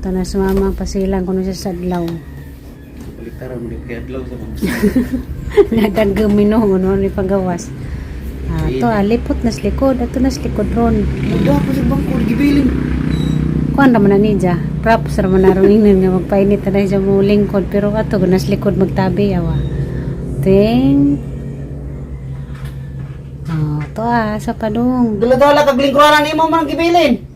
Ito na si mama, pasilang ko na siya sa adlaw. Baliktaran mo kay adlaw sa mga. Nadagumino, ano ni pagawas. Ah, to ah, lipot na sa likod. Ato na sa likod ron. Muda pa sa bangko gibilin. Kuan raman na niya. Props raman na ron ingnan nga magpainit na siya mo lingkod. Pero ato, nas likod magtabi, awa. Ting. Oh, to ah, sa padung. Dala-dala kag lingkuranan nimo man gibilin.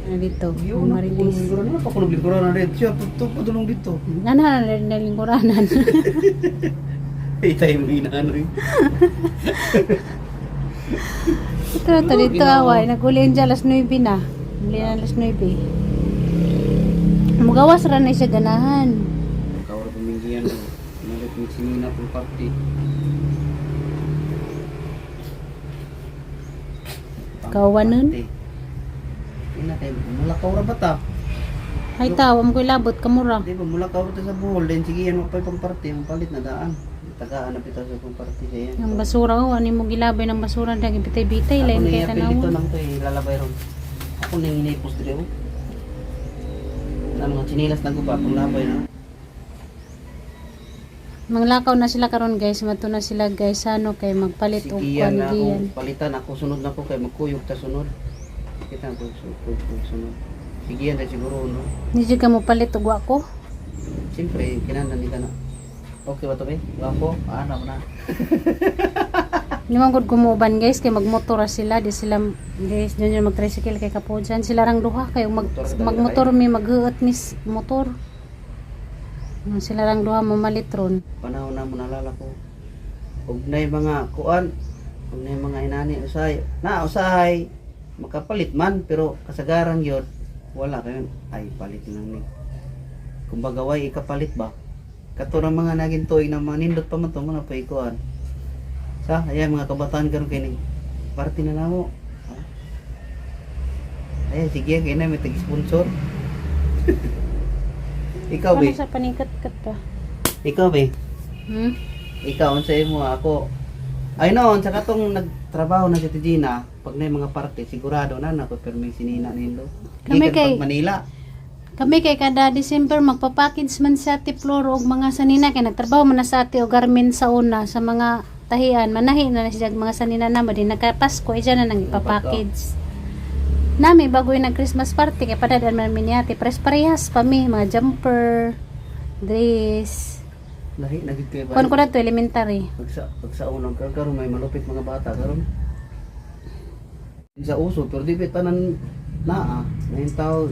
Ano dito? Yun, Marites. lingkuranan pa kuno lingkuranan red siya pagto padulong dito. Ano na nalingkuranan? Itay mo inaano eh. Ito na to dito away. Nagulin dyan alas 9 na. Uli na alas 9. Mugawas ra na siya ganahan. Kawra paminggiyan no. Nalit mi sinina pong party. Kawanon? Ina kay mulakaw ra ba ta? Ay tawa mo ko'y labot kamura. Di ba mulakaw ra ta sa Bohol then sige yan mapay pang party palit na daan. Tagaan na pita sa pang party sa yan. Yung basura oh, ano mo gilabay ng basura daging bitay-bitay Ako lain na kay iyapil dito tanaw. lang to eh, lalabay ron. Ako na yung inipos dire oh. Na mga chinilas na guba pang labay na. Manglakaw na sila karon guys, mato na sila guys ano kay magpalit og Sige yan kuan na giyan. akong palitan ako sunod na ko kay magkuyog ta sunod. Kita ko kuyog sunod. Sige yan na siguro no. Hindi jud ka mo palit og wa ko. Siyempre kinahanglan ni ka na. Okay ba to be? Wapo, ano na. Hindi man gud kumuban guys kay magmotor ra sila, di sila guys dyan dyan mag-tricycle kay kapujan sila rang duha kay mag Motor ra magmotor mi maghuot mis motor. Nung sila rang duha mamalit ron. Panahon na mo naalala ko. Og nay mga kuan, og nay mga inani usahay. Na usahay makapalit man pero kasagaran gyud wala kayo ay palit lang ni. Kumbaga way ikapalit ba? Kato ng mga naging tuig na mga nindot pa man to mga pa ikuan. Sa ayan mga kabataan karon kay ning party na namo. Ha? Ayan sige kay na may tag-sponsor. Ikaw Ano be? sa paningkat-kat pa? Ikaw be? Hmm? Ikaw unsa imo ako. Ay noon sa katong nagtrabaho na si Gina, pag na mga parte sigurado na nako permi sinina nindo. Kami Gikan kay- pag Manila. Kami kay kada December magpapackage man sa Ate Flor og mga sanina kay nagtrabaho man na sa Ate og garment sa una sa mga tahian manahi na na siya og mga sanina na din nagkapasko ay na nang ipapackage. Nami bago yung nag Christmas party kay padadaan man mi ni Ate pres parehas pa mi mga jumper, dress. Lahi na gid kay ba. Kuan ko na to elementary. Pag sa unang ka karon may malupit mga bata karon. Sa uso pero di ba tanan naa na yung tao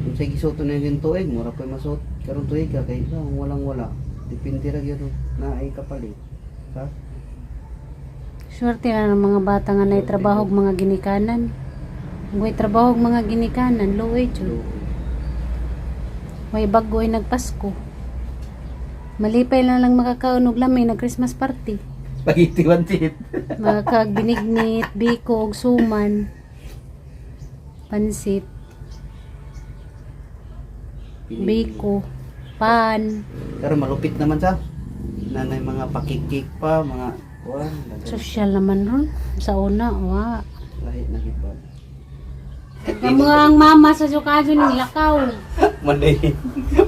unsay gisuot na yung tuig mura pa masuot karon tuig ka kay sa walang wala depende ra gyud na ay kapalit. Sa Swerte na ng mga bata nga nay trabaho og mga ginikanan. Way trabaho og mga ginikanan, luoy jud. Way bago ay nagpasko. Malipay na lang makakaon og lamay nag Christmas party. Spaghetti wantit. Makakagbinignit, biko og suman. Pansit, biko, pan. Pero malupit naman sa nanay mga pakikik pa, mga kuan, Social naman ron. Sa una, wa. lahi na gid ba. Ang mga ang mama sa Jokajo ning lakaw. Monday,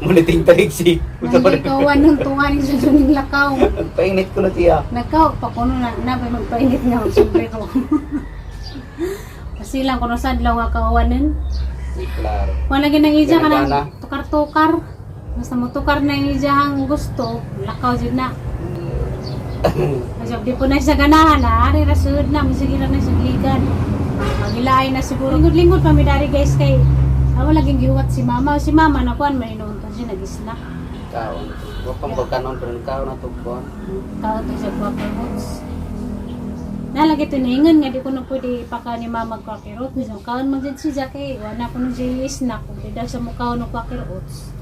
Monday ting tarik si. Nandito kawan ng tunga ni sa ning lakaw. Painit ko na siya. Nagkaw pa kuno na na ba magpainit nga og sombrero. Kasi lang kuno sa adlaw nga kawanan. Klaro. Wala ginang ija ka Gana-gana. ng tukar-tukar. Basta mo tukar na yung ija ang gusto, lakaw jud na. Kasi di po na siya ganahan na, ari rasud na, masige na siya ligan. Magilaay na siguro. Lingkod-lingkod pa mi dari guys kay awa laging gihuwat si mama. Si mama na kuan man to siya nag-snack. Kaon. Wa pang pagkanon pero kaon na tugkon. Tao to siya Quaker Oats. Nalagi ito naingan nga di ko na pwede ipaka ni mama Quaker Oats. Minsan kaon man dyan siya kay wala ko nung siya snack. Kung di daw sa mukha ng Quaker Oats.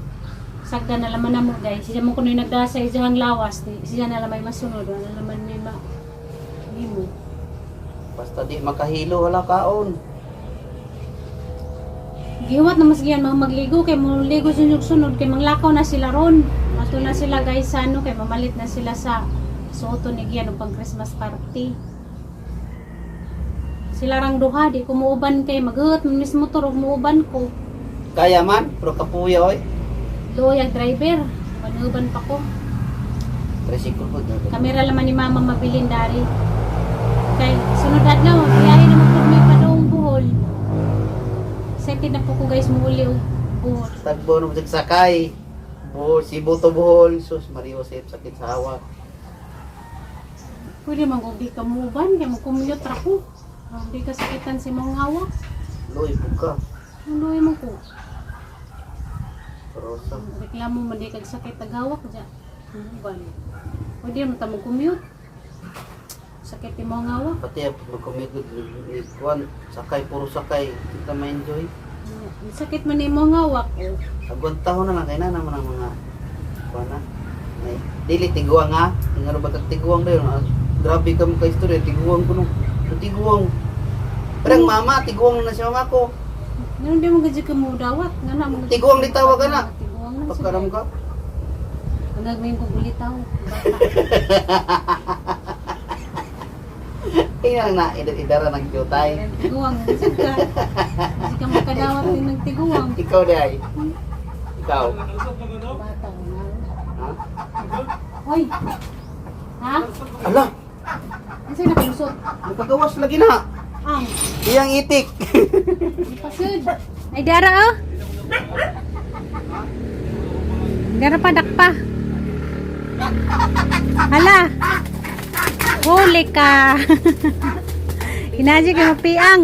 Sagda na laman na mo guys. Siya mo kuno yung nagdasa sa iyang lawas. Di, siya na lamay masunod. Wala naman ni ma... Nimo. Basta di makahilo wala kaon. Gihuwat na mas giyan mga magligo kay mo ligo sunod sunod kay manglakaw na sila ron. Mato na sila guys sa ano kay mamalit na sila sa suoto ni giyan og pang Christmas party. Sila rang duha di ko muuban kay maghuot man mismo motor og muuban ko. Kaya man, pero kapuya oy. Luoy ang driver. Manuban pa ko. Tricycle po. Kamera laman ni mama mabilin dari. Kay sunod adlaw, biyahe naman po mi padung Bohol. Excited na po ko guys muuli og Bohol. Tagbo no sakay. Bohol, Cebu to Bohol, sus Maria Josep sakit sa hawak. Pwede man kung di ka muban, kay mo commute ra ko. Ah, di ka sakitan si mong hawak. Luoy po ka. Luoy mo ko. Rosa. Reklamo man di kag sakit ag hawak dya. Muban. Pwede man ta mo commute. Sakit ni mong hawak. Pati mag-commute kuan sakay puro sakay kita ma-enjoy. Sakit man ni mong hawak. Oh. Agwan taho na lang kay na naman ang mga kuan na. May dili tiguang ha. Ingano ba kag tiguang dayon? Ah, grabe ka mo ka istorya tiguang kuno. So, tiguang. Pero ang mama tiguang na siya mama ko. Ngayon di mo gadyo ka mo dawat. Nga na mo gadyo Tiguang di tawag ka na. Tiguang na. Pagkaram ka. Ang gagawin ko bulitaw. Bata. Inang na idara ng jutay. Tiguang. Kasi ka. Kasi ka makadawat din ng tiguang. Ikaw di ay. Ikaw. Bata. Nga. Ha? Hoy. Ha? Ala, Ano sa'yo nakalusot? nakagawas lagi na. Ang. Iyang itik. Pasud. Ay, dara oh. Dara pa, dakpa. Hala. Huli ka. Inaji ka mapiang.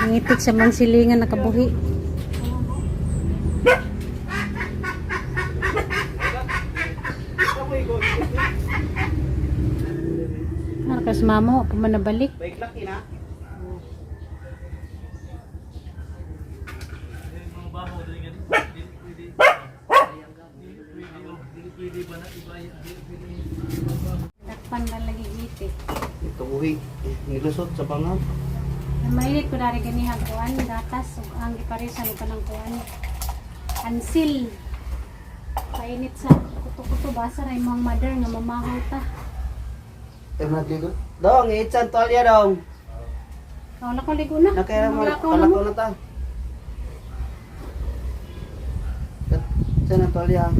Ngitik sa mang silingan nakabuhi. Markas mama, wa pa man nabalik. Baik laki na. Dakpan na lagi itik. Ito buhi. Nilusot sa bangag. Ang mainit ko dari ganihang kuan, gatas ug ang giparisan ko ng kuan. Ansil. Painit sa kuto-kuto basa ra imong mother nga mamahaw ta. Eh, nagligo. Dong, itsan tolya dong. Wala ko ligo na. Nakaya mo, Wala ko na mo. kalakaw na ta. Itsan ang tolya.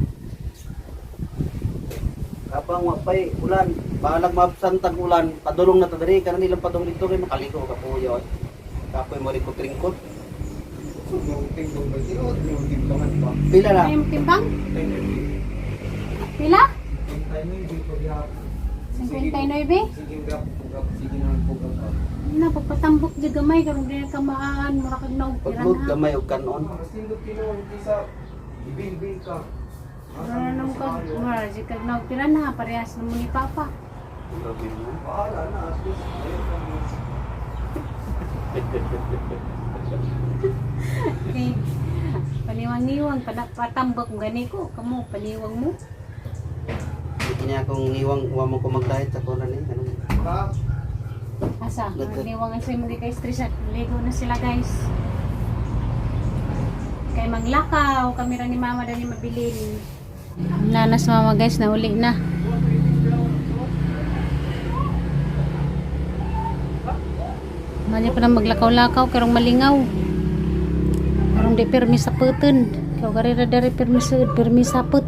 Kapang wapay, ulan. Balag mabsantag ulan. Padulong na ta diri. Kanan nilang padulong dito kay makaligo ka po yun. Kapoy mo ringkot-ringkot. Pila na? Ay, yung timbang? Pila? 59? Na pagpatambok di gamay karon di ka maan mura kag naog Pagload piranha. gamay og kanon. Mura nang kag mura di kag naog piranha parehas na mo ni Papa. Grabe mo. Okay. Paniwang-niwang patambok mo gani ko kamo paniwang mo. Hindi niya akong niwang wa mo ko mag-diet sa kunan eh. Ano? Asa, Nagka- niwang ang sa'yo kay stress at ligo na sila guys. Kay maglakaw, kami ra ni mama dali mabilin. Nanas mama guys, nauli na. Mali pa na maglakaw-lakaw, karong malingaw. Karong di pirmi sa putin. Kaya karira dari pirmi sa pirmi saput.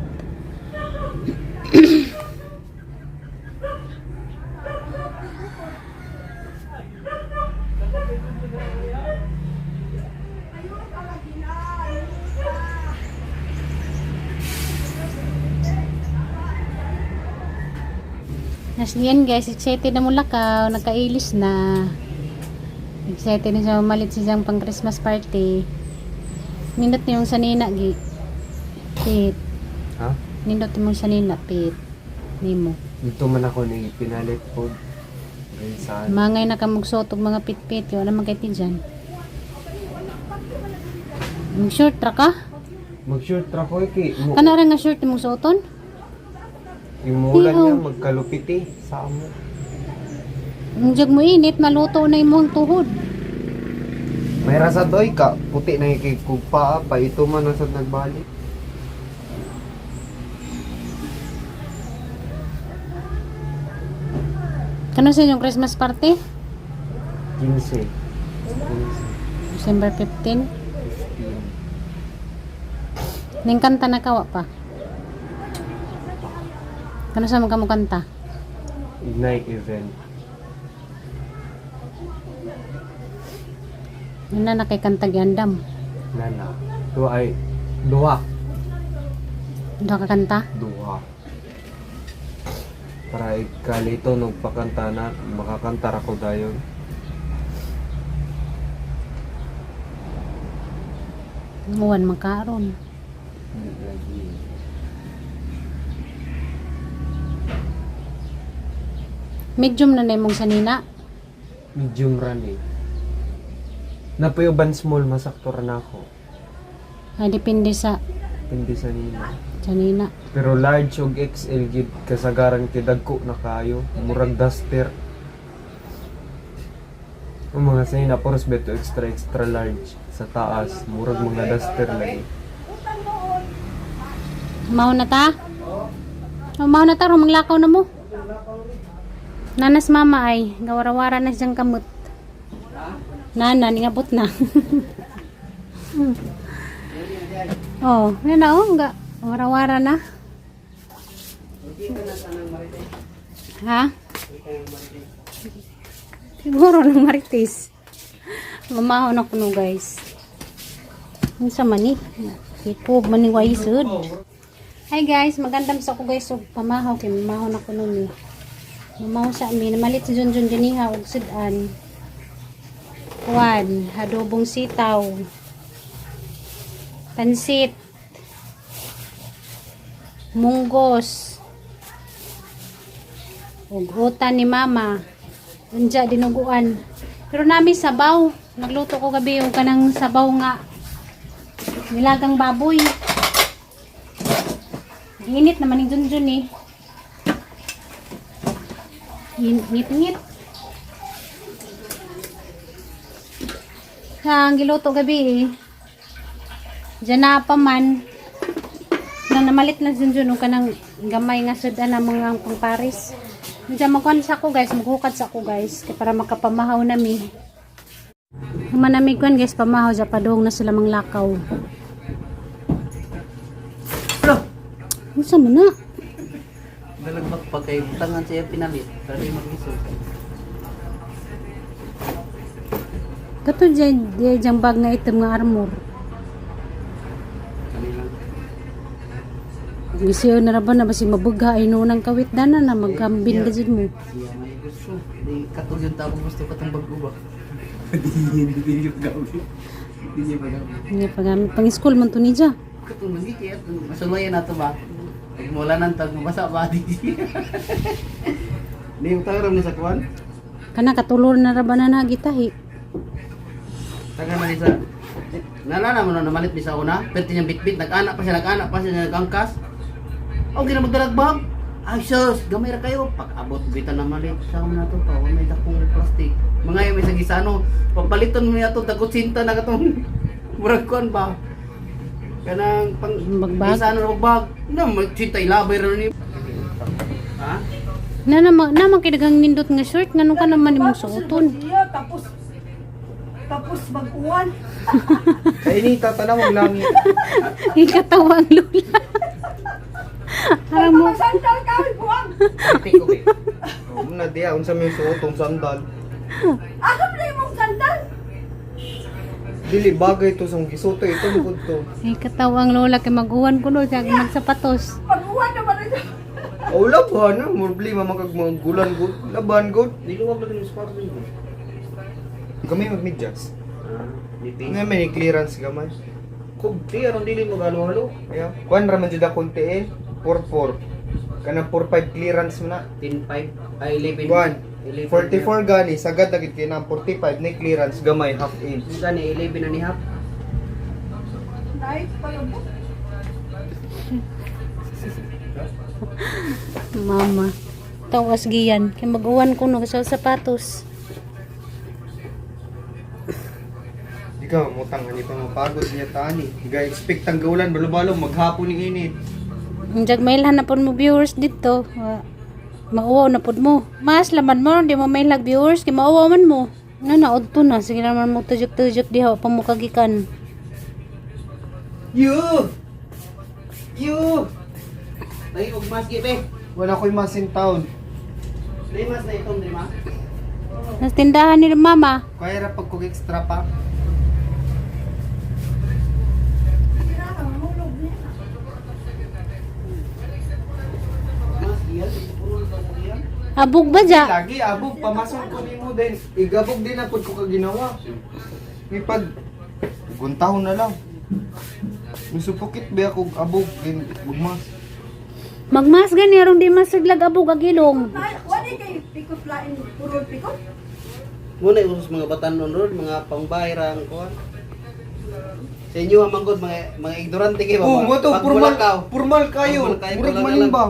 Nas niyan guys, excited na mula ka, nagkailis na. Excited na siya mamalit siya pang Christmas party. Nindot na yung sanina, gi. Pit. Ha? Nindot yung sanina, pit. Nimo. Dito man ako ni pinalit po. Saan? Mangay na ka magsuot og mga pitpit, wala man kay ti dyan. Mag short ra ka? Mag-short ra ko eh, kay. Mo, Kana ra nga short imong suoton? imulan Ihaw. niya magkalupit eh. Sa amo. Ang jug mo init, maluto na imong tuhod. May rasa doy ka. Puti na kay kugpa pa ito man ang sad nagbalik. Kano sa inyong Christmas party? 15. 15. December 15. 15. Ning kanta na kawa pa. Kano sa mga mo kanta? Ignite event. Yun na nakay kanta giandam. Nana. Duha ay duha. Duha ka kanta? Duha. Para ikalito nagpakanta na makakanta ra ko dayon. Muwan man karon. Di lagi. Medium na na imong sanina. Medium run eh. Napayuban small masakto ra na ako. Ay, depende sa Depende sa nina. sanina. Pero large og XL gid kasagaran kay dagko na kayo, murag duster. Ang mga sanina puros beto extra extra large sa taas, murag mga duster lagi. Mao na ta? Oh, mao na ta, rong manglakaw na mo. Nanas mama ay, gawarawara na siyang kamot. Nana, ningabot na. Oh, yan na oh, ga, warawara na. Ha? Siguro ng marites. Mamaho na kuno, guys. Unsa man ni? Ipog man ni waisod. Hi guys, magandam sa ko guys og pamahaw kay mamahaw na kuno mi. Mamahaw sa amin, namalit si Junjun dinhiha og sudan. Kuan, adobong sitaw. Pansit. Munggos. Ug utan ni mama. Unja dinuguan. Pero nami sabaw. Nagluto ko gabi og kanang sabaw nga nilagang baboy. Init naman ni Junjun eh. Ngit-ngit. Ha, ang giluto gabi eh. Diyan na pa man. Na namalit na Junjun og kanang gamay nga sudan na mga pangparis. Diyan magkuhan sa ako guys, maghukad sa ako guys kay para makapamahaw nami. Manamig kuan guys, pamahaw sa padung na sila manglakaw. Bro, Unsa man na? dalagbak pa kay butangan siya pinalit para di maglisod. Kato dyan, dyan bag nga item nga armor. Kanilang Gisiyo na ra ba na basi mabugha ay nunang kawit dana na magkambin ka jud mo. siya may gusto. Di katong yung tao gusto katong bago ba. Hindi niya gamit. Hindi niya magamit. Hindi pa gamit pang school man to ni dya. Katong lagi kaya masulayan na to ba? Pag mula nang tag mabasa ba di. Di utang ni sa kuan. Kana katulor na ra ba na nagitahi. Taga man ni sa Nalala mo na namalit ni sa una, perti niyang bitbit, nag-anak pa siya, nag-anak pa siya, nag-angkas. O ginamagdalagbag. Ay sus, gamay ra kayo. Pag abot bitan na malit, sa na to pa, may dakong plastic. Mga yung may sa gisano, pagpaliton mo niya to, dagot sinta na katong murag kuan ba. Kanang pang Bagbag? gisano na bagbag. Na may sinta ilabay ra ni. Ha? Na naman naman kay daghang nindot nga shirt nganong ka naman imong suoton. Siya, tapos tapos mag-uwan. Kay ni tatanawag langit. Ikatawa ang lula. Harang mo. Sandal ka, buwang. Tik okay. Oh, na diya unsa may suotong sandal. Ako na imong sandal. Dili bagay to sa gisuto ito bukod to. Ikatawa ang lola kay maguwan kuno siya magsapatos. Pag-uwan naman na siya. Oh, laban na problema man kag mga gulan gud. Laban gud. Niluwag lang yung spot din. Gamay magmedyas. Ah, nipis. Nga may clearance gamay. Kubti aron dili mo galo-halo. Ayaw. Kuan ra man jud akong tiil. 44. Kanang 45 clearance mo na. 10.5 ay 11. Kuan. 11. 44 gani sagad na gid kay na 45 ni clearance gamay half inch. Gani 11 na ni half. Nice, palabot. Mama. Tawas giyan kay maguwan kuno sa sapatos. Di ka mamutang ani pa mapagod niya tani. Ga expect ang gaulan balobalo maghapon ni init. Ang jag mailhan na pod mo viewers dito. Mauwaw na pod mo. Mas laman mo, di mo mailhag viewers kay mauwaw man mo. Na na udto na sige naman mo tujuk-tujuk diha pa mo kagikan. You! You! Ay, og mas gibe. Wala ko'y mas in town. Limas na itong lima. Sa tindahan ni mama. Kaya ra pag kog extra pa. Sira ka, mahulog niya. Mas diyan, puro ba diyan? Abog ba ja? Lagi abog pamasok ko nimo din. Igabog din ako ko kaginawa. May pag guntahon na lang. Musupukit ba ako abog din bugmas. Magmas gani aron di masiglag abog ag ilong. Wala kay pikot lain, puro pikot. Muna usos mga batanon ron, mga pangbayra ang kuan. Sa inyo ang manggod mga ignorante kayo. Oh, mo to formal Pagbulakaw. formal kayo. Formal kayo, Murag wala manin ba?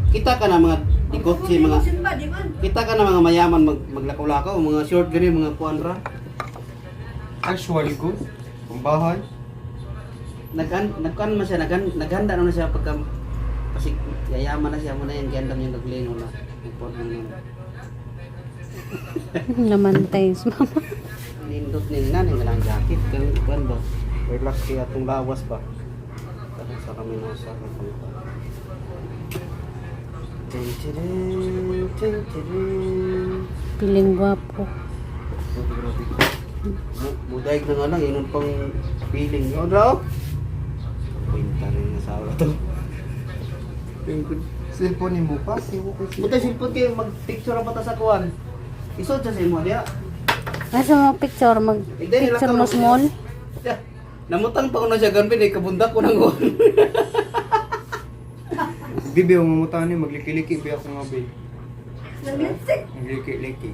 Kita ka na mga dikotse, mga Simba, di man. kita ka na mga mayaman maglakaw-lakaw, mga short gani, mga kuan ra. Actually good. Ang bahay. Nagkuan man siya, naghanda na siya pagka kasi yayaman na siya mo na yung gandam yung gaglino na. Nagporma na. Namantay sa mama. Nindot ni nani nga lang jacket kan kuan ba. Relax kaya atong lawas ba. Tapos sa kami na sa kami. Tin tin tin tin. Piling gwapo. Grabe. Mudayag na nga lang, inon pang feeling. Oh, raw. Kwenta rin na sa to. Cellphone nimo pa, siwo ko siya. Butay silpon kayo, mag-picture ang bata sa kuwan. Isod siya sa imo, diya. Asa mo picture mag picture mo small. Ya, namutang pa ko na siya ganun, eh, kabundak ko ng kuwan. Di ba mamutan ni magliki-liki ba ako nga ba. Nag-lipstick. Magliki-liki.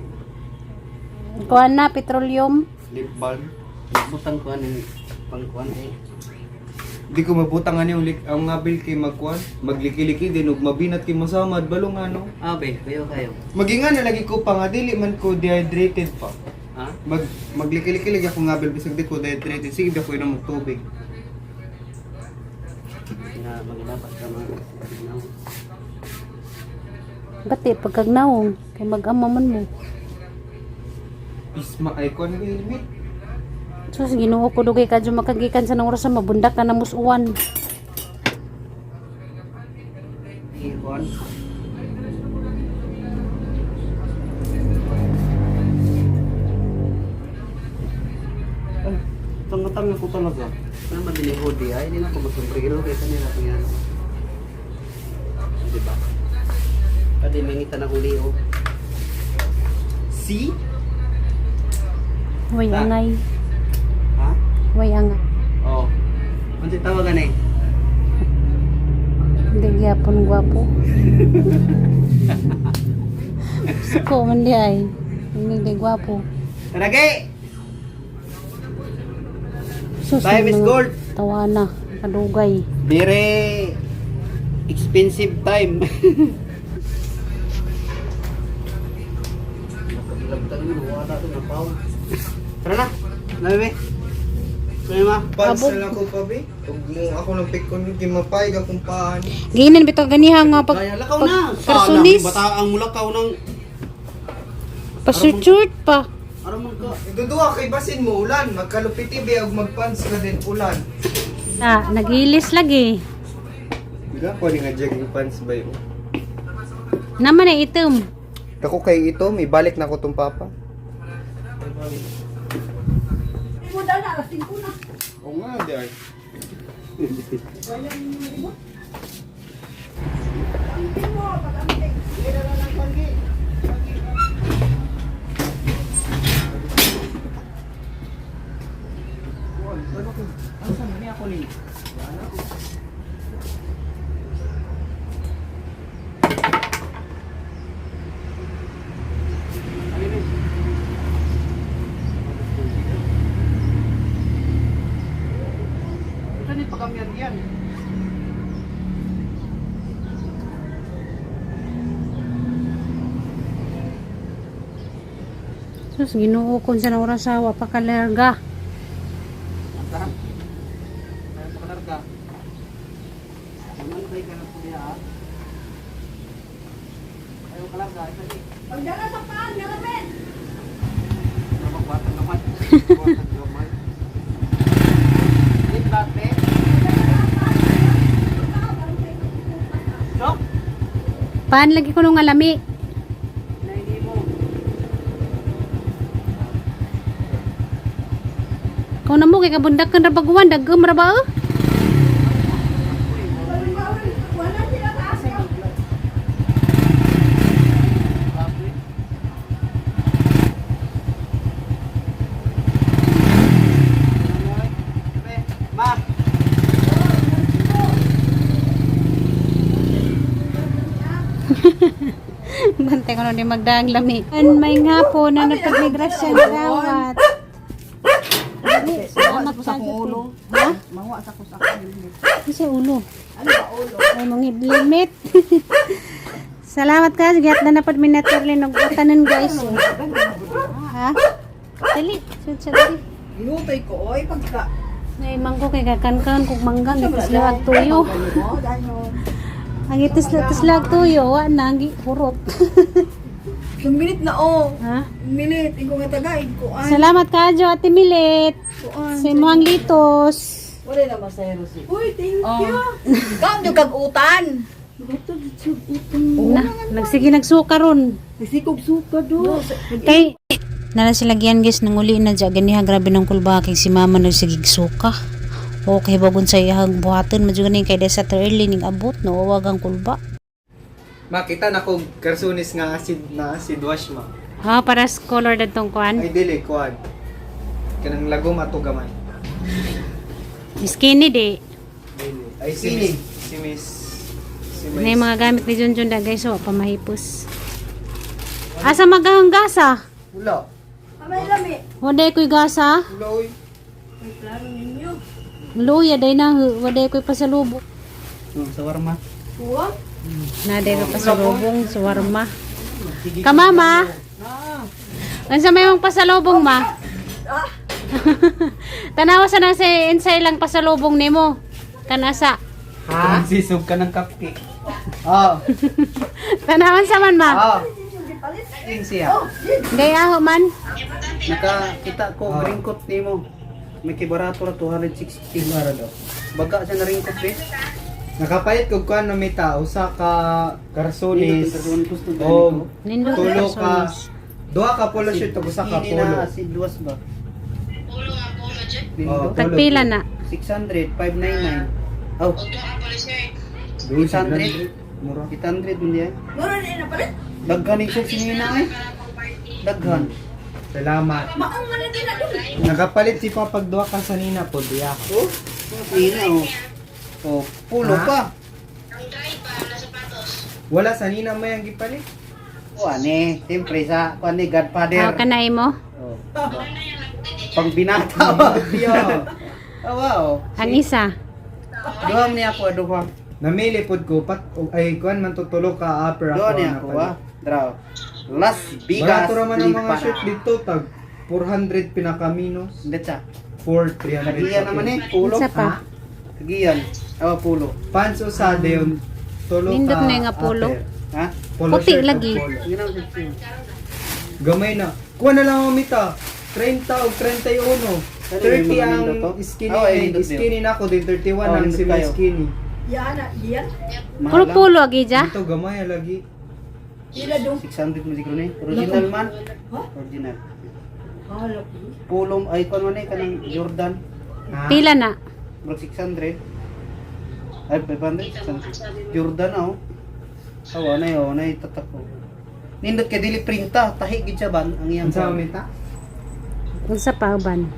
Kuan na petroleum. Lip balm. Namutang kuwan yung pangkuwan eh. Di ko mabutang ani yung ang ngabil kay magkuan, magliki-liki din ug mabinat kay masamad balong ano. Ah, be, kayo kayo. Maginga na lagi ko pa nga dili man ko dehydrated pa. Ha? Magliki-liki lagi ako ngabil bisag di ko dehydrated. Sige di ako inom og tubig. Na magdapat ka mga tignaw. Bati pagkagnawong kay mag-ama man mo. Isma icon ba helmet? Sus, Ginoo ko dugay kadyo makagikan sa nang oras mabundak ka na musuwan. Eh, kuwan. Ay, tanga-tanga ko talaga. Ano man din yung hoodie ay, hindi na ako magsombrero kaysa nila kung yan. Di ba? Pwede mangitan akong liog. See? Way Ah. angay. Ha? Way angay. Oo. Oh. Ano tawagan eh? Hindi gyapon gwapo. Suko man di ay. Hindi gwapo. Taragay! Sus, Time is mga gold. Tawa na. Kadugay. Very expensive time. Tara na. Nabi. Sabi ma. Pants Abog. na lang ko pa be. Ug mo ako ng pikon kay mapayag akong paan. Giinan bitaw ganiha nga pag Kaya lakaw na. karsunis. Bata ang mulakaw ng Pasuchurt pa. aron man ka. Duduwa kay basin mo ulan, magkalupiti be ug magpants ka din ulan. Ah, nagilis lagi. Biga ko ni nga jogging pants ba yun? Naman na itom. Ako kay ito, may balik na ko tong papa. Di mo dala, alas 5 na. Oo nga, di ay. Walang libot. Hindi mo, pag-amping. Asa man ako ni? Ito ni pakamyat yan. Sus, Ginoo kon sa oras awa pa kalerga. Asa? Kaya pakalarga. Naman kay ka na po niya ah. Ayaw kalarga. Ito ni. Pagdala sa paan, galamin. Buhatan gamay. Buhatan gamay. Di ba, te? No? Paan lagi ko nung alami. Naini mo. Kau na mo kay kabundak kan rabaguan dagom ra ba? Eh? Wala sila taas. Ma. Bantay ko na di magdaang lami. An may nga po na napagmigrasyon gawat. Dali, salamat sa ulo. Ha? Mawa sa ko sa akong Ano sa ulo? Ano ba ulo? Ay, mga limit. Salamat ka. Sige, at na napad minaterlin. Nag-utanan guys. Ha? Dali. Sud sa dali. Gihutay ko oy pagka Ay, mangko kay kakankan kung manggang itis lag tuyo. mo dahil Ang itis lag tuyo, wa na ang hurot. Yung minute na oh. Ha? Minute ikaw nga tagaig ko ay. Salamat ka, Jo, Ate Milit. Sa imuhang litos. Wala na masayro si. Uy, thank you. Kam jud kag utan. Na, nagsige nagsuka ron. Sikog suka do. Kay nala sila giyan guys nanguli na dya ganiha grabe ng kulba kay si mama nagsigig suka. Okay bagon sa iyang buhaton medyo ganin kay desa early ning abot no wag ang kulba. Makita na kog karsunis nga acid na acid wash ma. Ha para sa color datong kuan. Ay dili kuan. Kanang lagom ato gamay. Skinny di. Dili. Ay si Skinny. Miss si Miss si Na yung mga gamit ni Junjun da guys wa pa mahipos. Asa magahanggasa? Wala. Amay lami. Waday ko'y gasa. Wala oy. Ay klaro ninyo. Luya day na waday ko'y pasalubong. Oh, sa warma. Kuha. Naday ko pasalubong suwarma. Kamama. Unsa may mong pasalubong ma? Ah, Tanawa sa nang si insay lang pasalubong nimo. Kanasa. Ha? Sisog ka ng cupcake. Oh. Tanawan sa man ma. Oh. yung gipalit. Ing siya. Oh, yun. Gay aho man. Nakakita ko Ah. green coat nimo. May kibarato ra 260 Mara daw. Baga siya na ring coat eh. Nakapalit kog kuan no mita usa ka karsunis. Nindot gusto O Nindot tulo ka karsunis. duha ka polo shirt ug usa ka Skinny polo. na si Duas ba? Oh, Nindot. Tagpila na. 600, 599. Oh, 800. Mura. 800 mo niya. Mura na napalit. Daghan ni siya sinina eh. Daghan. Salamat. Maong man na din na dun. Nakapalit si Papa pag duha ka sa nina po diya. Oh, sinina oh. Oh, pulo Ha? pa. Wala sa nina may ang gipalit. Oh, ane, siyempre sa kuan ni Godfather. Aw kanay mo. Oh. Pangbinata ba? Yeah. Oh, wow. Ang isa. Duha man niya ako, duha. Namili pod ko pat ay kuan man tutulo ka upper Duha ako niya ako, napalit. ah. Draw. Las Vegas. Barato ra man ang mga Lipana. shirt dito tag 400 pinakaminos. Hindi siya. 4 300. Kagiyan naman eh, pulo. Isa pa. Kagiyan. Awa pulo. Pants usa dayon tulo Nindot ka na nga polo. upper. Ha? Polo Puti shirt ug lagi. polo. Yun ang sexy. Gamay na. Kuha na lang ang mita. 30 o 31. Ano yung 30 mga ang nindot to? skinny. Oh, ay, nindot skinny na ako din 31 Oh, ang nindot si may kayo. skinny. Yan na, yan. Mahal Puro lang. pulo agi ja. Ito gamay lagi. Ila dong. 600 mo siguro ni. Original man. Ha? Original. Hala. Pulong ay kuan man eh kanang Jordan. Ha? Pila na. Murag 600. Ay 500, 600. Jordan na oh. Awa na oh, na tatak ko. Nindot kay dili printa, tahi gid siya ban ang iyang Unsa ang mita? Unsa pa uban?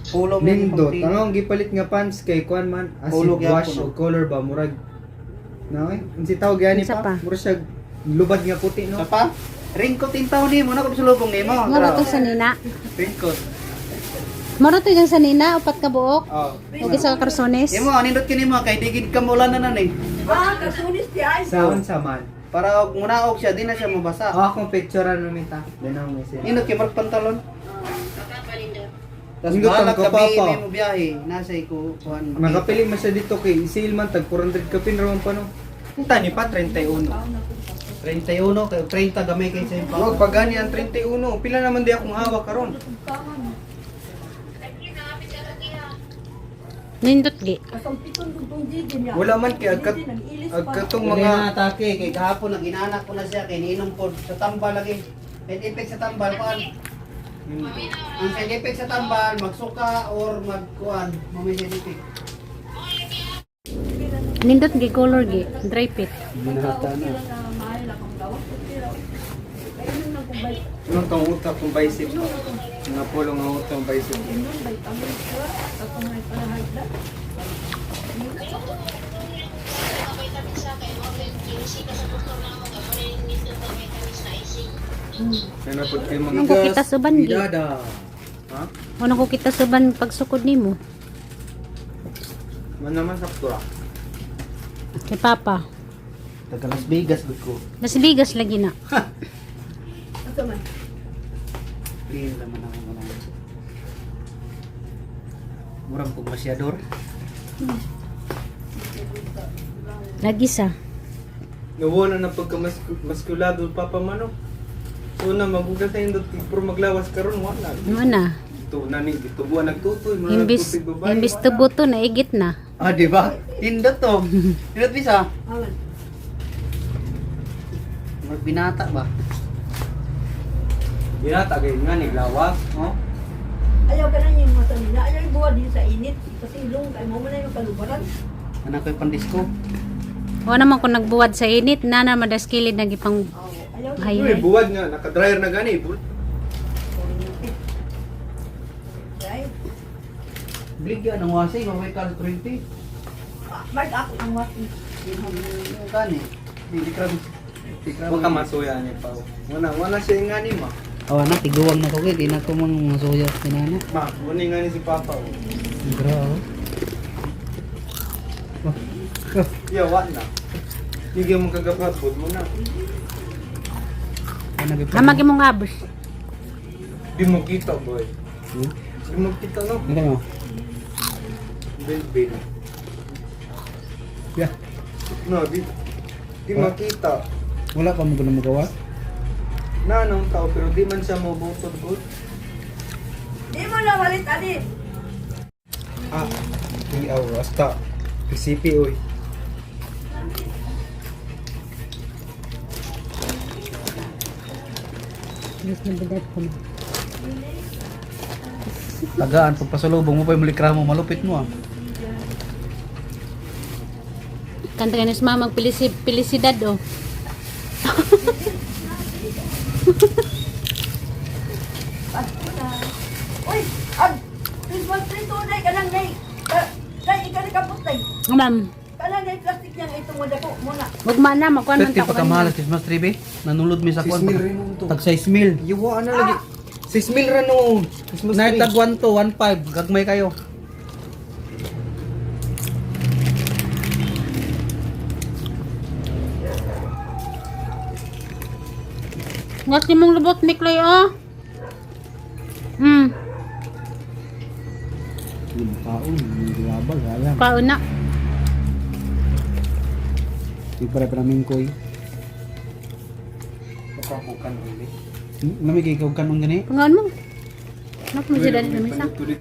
Pulo man Nindot. Ang akong gipalit nga pants kay kuan man acid Polo gyapon, wash no? o color ba murag na eh. Unsi tawag gani Unsa pa? pa? Murag siya lubad nga puti no. Sa pa? Ringkot in taon nimo na ko sulubong nimo. Mura to sa nina. Ringkot. Mura to yung sa nina upat ka buok. Oh. Ug isa ka karsones. Imo nindot kini mo kay digid ka mo na nan eh. Ah, kasunis di ay. Sa unsa man. Para og munaog siya di na siya mabasa. Oh, akong picture ano mita. Then ang message. Nindot kay marag pantalon. Tapos Nindot ang bahala ka kapapa. may mo biyahe, nasa ko kuan. makita. Nakapili man siya dito kay sale man tag 400 kapin ra man pa no. Unta ni pa 31. 31 kay 30 gamay kay sa impa. Wag pagani ang 31. Pila naman di akong hawak karon. Nindot gi. Wala man kay agkat agkatong Mga mga atake kay gahapon ang inanak ko na siya kay niinom pod sa tambal lagi. Side effect sa tambal kuan. Ang side effect sa tambal magsuka or magkuan, mo may side effect. Nindot gi color gi. Dry fit. Binata na. Anong tong utak kung bicep? Mga pulong ang utang bicep. Ano po kayo mga Anong ko kita suban gi? Bidada. Ha? Ano ko kita suban pagsukod nimo? Man naman sakto ah. Kay Papa. Taga Las Vegas gud ko. Las Vegas lagi na. Clean naman ako mga. Murang kong masyador. Lagi sa. Nawala na pagka maskulado papa mano. So na magugas na yung dot pero maglawas karon wala. Ano na? Ito na ni gitubuan nagtutoy mga Imbis nagtutoy babae. imbis wala. tubuto na igit na. Ah, di ba? Hindot to. Hindot bisa. Murag binata ba? Binata gay nga ni lawas, no? Ayaw ka na yung mata nila. Ayaw yung buwan din sa init. Kasi ilong, kay mo man na yung kalubaran. Anak ko'y pandisko. Wa naman kung nagbuwad sa init, na na madaskilid na gipang Oo, ayaw. Hay. Uy, buwad nga naka-dryer na gani. Ay, Bligyan ang wasi, mamay kal 20. Mark ako ang wati. Yung kani. Di krab. Di krab. Wa ka masuya niya pa. Wala wala siya nga ni ma. Awa na tiguang na ko kay di na ko mang mga suya kinana. Ma, wala nga ni si papa. Oh. Grabe. Yeah, wa na. Hindi mo kagapat mo na. Ano gyud? Amagi mong abos. Di mo kita, boy. Di mo kita no. Ano mo? Bil bil. Yeah. No, di di makita. Wala pa mo guna magawa. Na anong tao pero di man siya mabutod good. Di mo na walit, Ali. Ah, di aw hasta PCP oy. Bilis na bidat ko. Tagaan pagpasalubong mo pa yung likramo malupit mo ah. Kanta ka na sa mamang pilisidad oh. Pasko na. Uy, ag, Christmas tree to, day, kanang day. Day, ikaw ni kapot, day. Ma'am, Kanang day, plastic niyang itong wala ko, muna. wag ma na magkuan man Pwede ta pa ko. kamahal Christmas tree be. Nanulod mi sa kuan. 6 mil rin to. Tag 6 mil. Yuwa na lagi. 6 mil ra no. Christmas Nay tree. tag 1 to 1 5 gagmay kayo. Ngat ni mong lubot ni Clay oh. Kaon, gilabag ayan. Kaon na. Di para para mingkoy. Makakukan uli. Lamig ikaw kanong gani. Pangaon mo. Nak mo sila dito misa. Tulit.